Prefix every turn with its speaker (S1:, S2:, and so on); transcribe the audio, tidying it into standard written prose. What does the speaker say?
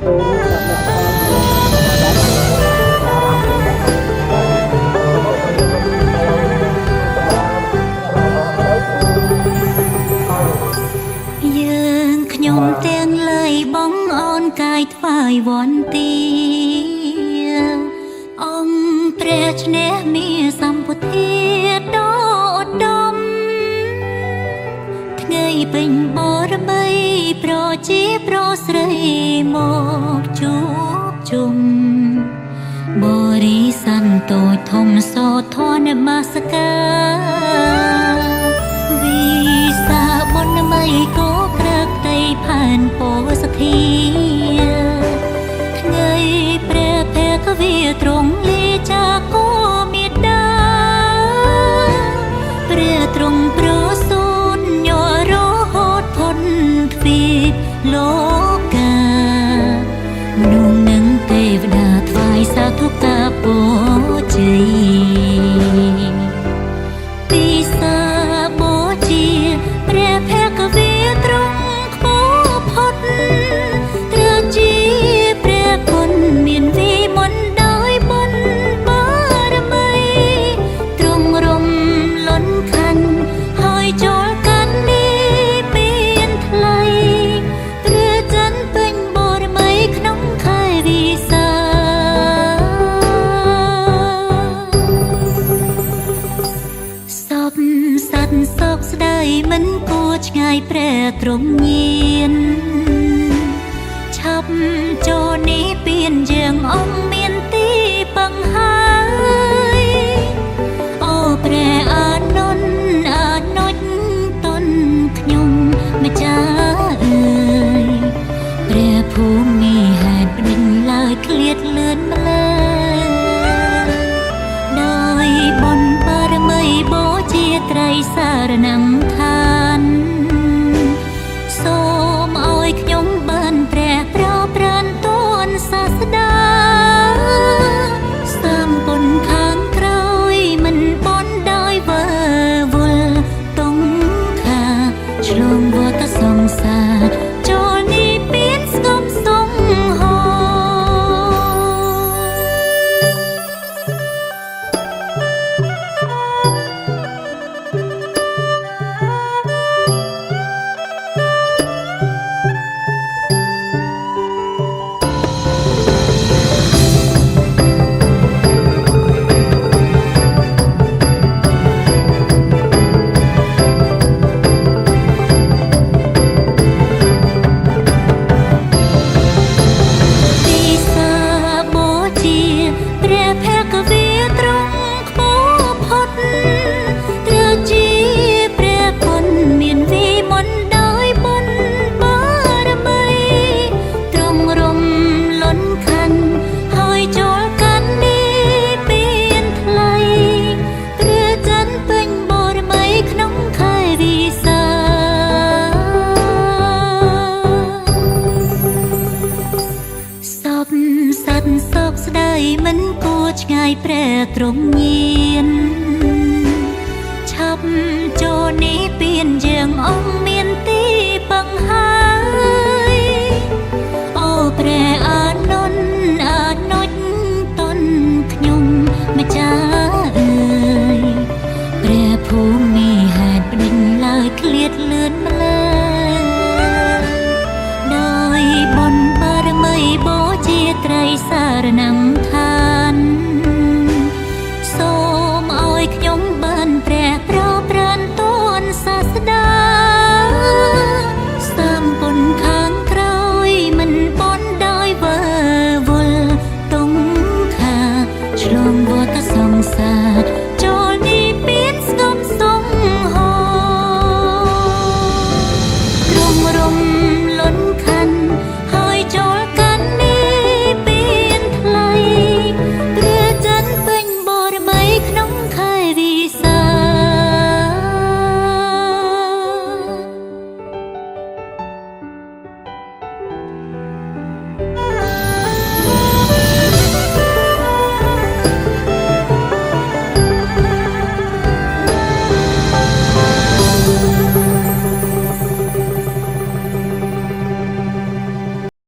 S1: យើងខ្ញុំទាំងលើយបងអូនកាយថ្វាយវន្តាអង្គព្រះឈ្នះមាសម្ពុទ្ធាដ៏ឧត្តមថ្ងៃពេញបរមីប្រជាប្រុសស្រីមកជួបជុំបរិស័ន្ទតូចធំសោធនមស្ការ វិសាបុណ្យមីក៏ក្រឹកតីផែនពោសធាថ្ងៃព្រះភគវីទ្រង់លាចាកោមេដាព្រះទ្រង់ប្រសូតញរហូតផុនទ្វីបលោកាមនុស្សនិងទេវតាថ្វាយសាធុការពរជ័យ ពិសាបូជាព្រះភគវីទ្រង់ខ្ពស់ផុតត្រូវជាព្រះគុណមានវិមន្តដោយបុណ្យបារមីទ្រង់រំលន់ខណ្ឌហើយចូលកាន់នេះមានថ្លៃព្រះច័ន្ទពេញបរមីក្នុងខែវិសា សពសត្វសោកស្ដាយមិនគួរឆ្ងាយព្រះទ្រង់ញៀនឆាប់ចូលនេះពៀនយើងអង្គមានទីពឹងហើយអូព្រះអានន្ទអានុចតនខ្ញុំម្ចាស់អើយព្រះភូមិហេតុបដិញឡើយឃ្លាតលឿនម្ល៉េះ ដោយបុណ្យបារមីបូជាត្រីសារណងឋានសូមឲ្យខ្ញុំបានព្រះប្រប្រានតនសាស្តាសាមពុនខាងក្រោយមិនបនដោយវើវល់តុងខាឆ្លងវដ្តសង្សារចូលនេះពៀនស្ងប់សុំហោ ពិសាបូជាព្រះភគវីទ្រង់ខ្ពស់ផុតត្រូវជាព្រះគុណមានវិមន្តដោយបុណ្យបារមីទ្រង់រំលន់ខណ្ឌហើយចូលកាន់នេះពៀនថ្លៃព្រះច័ន្ទពេញបរមីក្នុងខែវិសា សពសត្វសោកស្ដាយមិនគួរឆ្ងាយព្រះទ្រង់ញៀនឆាប់ចូលនេះពៀនយើងអង្គមានទីពឹងហើយអូព្រះអានន្ទអានុចតនខ្ញុំម្ចាស់អើយព្រះភូមិហេតុបដិញឡើយឃ្លាតលឿនម្